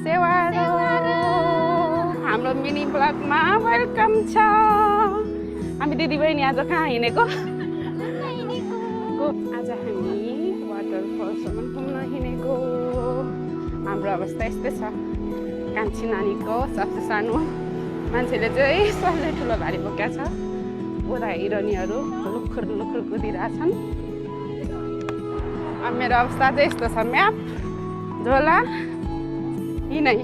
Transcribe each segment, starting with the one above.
सेवारो हाम्रो mini ब्लगमा welcome छ। हामी दिदीबहिनी आज कहाँ हिँडेको? आज हामी वाटरफलसम्म घुम्न हिँडेको। हाम्रो अवस्था यस्तै छ। कान्छी नानीको सबसे सानो मान्छेले चाहिँ सबले ठुलो भारी बोकेको छ। उता हिरोनीहरू लुखुर लुखुर कुदिरहेछन्। अब मेरो अवस्था चाहिँ यस्तो छ। म्याप झोला यिनै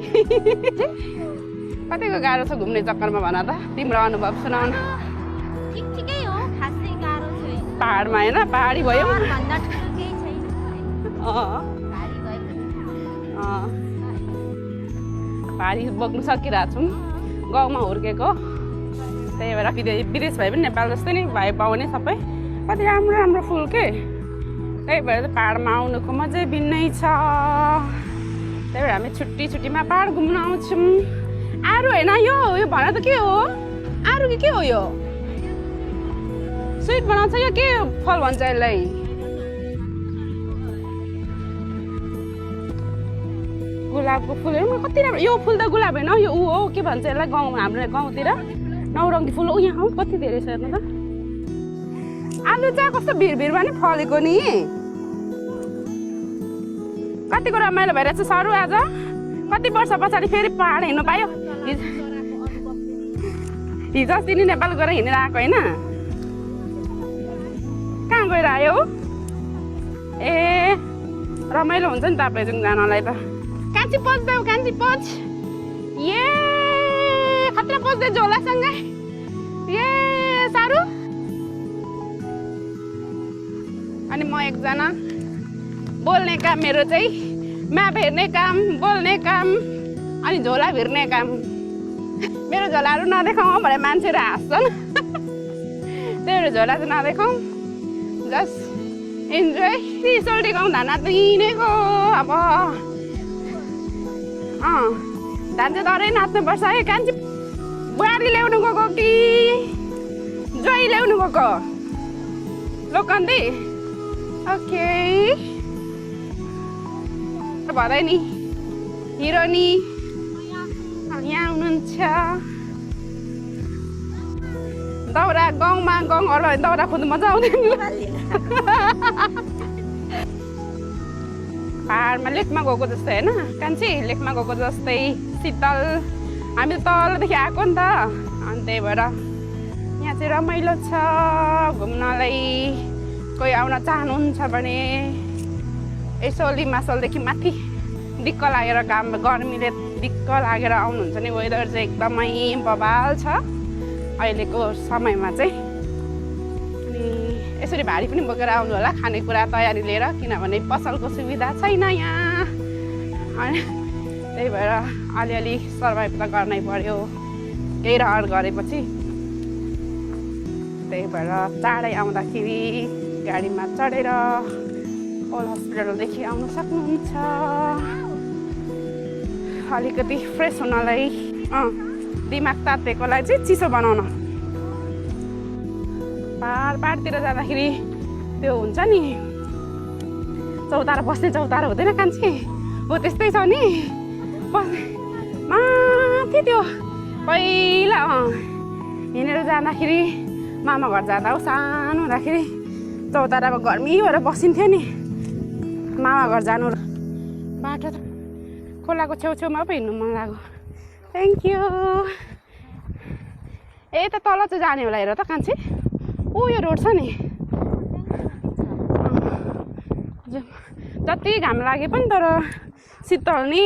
कतिको गाह्रो छ घुम्ने चक्करमा भन त, तिम्रो अनुभव सुनाउन। ठिकै हो, खासै गाह्रो छैन। पहाडमा होइन, पहाडी भयो। भन्दा ठुलो केही छैन। भारी बोक्नु सकिरहेको छौँ। गाउँमा हुर्केको, त्यही भएर विदेश भए पनि नेपाल जस्तै नै भए पाउने सबै। कति राम्रो राम्रो फुल के, त्यही भएर चाहिँ पहाडमा आउनुको मजै भिन्नै छ। त्यही भएर हामी छुट्टीमा पहाड घुम्न आउँछौँ। आरू होइन यो भन त के हो? आरू कि के हो यो? स्विट बनाउँछ या के फल भन्छ यसलाई? गुलाबको फुलहरू कति राम्रो। यो फुल त गुलाब होइन, यो ऊ हो के भन्छ यसलाई गाउँमा, हाम्रो गाउँतिर नौरङ्गी फुल हो। यहाँ कति धेरै छ हेर्नु त। आलु चाहिँ कस्तो भिरभिरमा नि फलेको नि। कतिको रमाइलो भइरहेछ सरू। आज कति वर्ष पछाडि फेरि पहाड हिँड्नु पायो। हिजो अस्ति नि नेपाल गएर हिँडेर आएको होइन? कहाँ गएर आयो? ए रमाइलो हुन्छ नि तपाईँ जानलाई त। कान्छी पच्देऊ, कान्छी पच। ए खतरा पच्दै झोलासँगै। ए सारू। अनि म एकजना बोल्ने काम, मेरो चाहिँ म्याप हेर्ने काम, बोल्ने काम, अनि झोला भिर्ने काम। मेरो झोलाहरू नदेखाउँ भने मान्छेहरू हाँस्छन्। त्यही भएर झोला चाहिँ नदेखाउँ, जस्ट इन्जोय। सिसोल्टी गाउँ धान हिँडेको। अब धान चाहिँ तरै नाच्नुपर्छ है। कान्छी बुहारी ल्याउनु गएको कि जोइ ल्याउनु गएको? लोकन्दी ओके भदै नि हिरोनी यहाँ हुनुहुन्छ। दाउरा गाउँमा गाउँहरू दाउरा खोज्नु मजा आउँदैन। पहाडमा लेकमा गएको जस्तै होइन कान्छी? लेकमा गएको जस्तै शीतल। हामी त तलदेखि आएको नि त, अनि त्यही भएर यहाँ चाहिँ रमाइलो छ घुम्नलाई। कोही आउन चाहनुहुन्छ भने यसो लिमासलदेखि माथि दिक्क लागेर गर्मीले दिक्क लागेर आउनुहुन्छ नि, वेदर चाहिँ एकदमै बवाल छ अहिलेको समयमा चाहिँ। अनि यसरी भारी पनि बोकेर आउनु होला खानेकुरा तयारी लिएर, किनभने पसलको सुविधा छैन यहाँ। अनि त्यही भएर अलिअलि सर्भाइभ त गर्नै पर्यो केही रहर गरेपछि। त्यही भएर चाँडै आउँदाखेरि गाडीमा चढेर ओल्ड हस्पिटलदेखि आउनु सक्नुहुन्छ। अलिकति फ्रेस हुनलाई, दिमाग तातेकोलाई चाहिँ चिसो बनाउन। पहाडतिर जाँदाखेरि त्यो हुन्छ नि चौतारा बस्ने, चौतारा हुँदैन कान्छी? हो त्यस्तै छ नि। माथि त्यो पहिला हिँडेर जाँदाखेरि मामा घर जाँदा हो सानो हुँदाखेरि चौतारामा गर्मी भएर बसिन्थ्यो नि। मामा घर जानु बाटो त खोलाको छेउछेउमा पो हिँड्नु मन लाग्यो। Thank you. ए त तल चाहिँ जाने होला हेर त कान्छी। ऊ यो रोड छ नि। जति घाम लागे पनि तर शीतल नि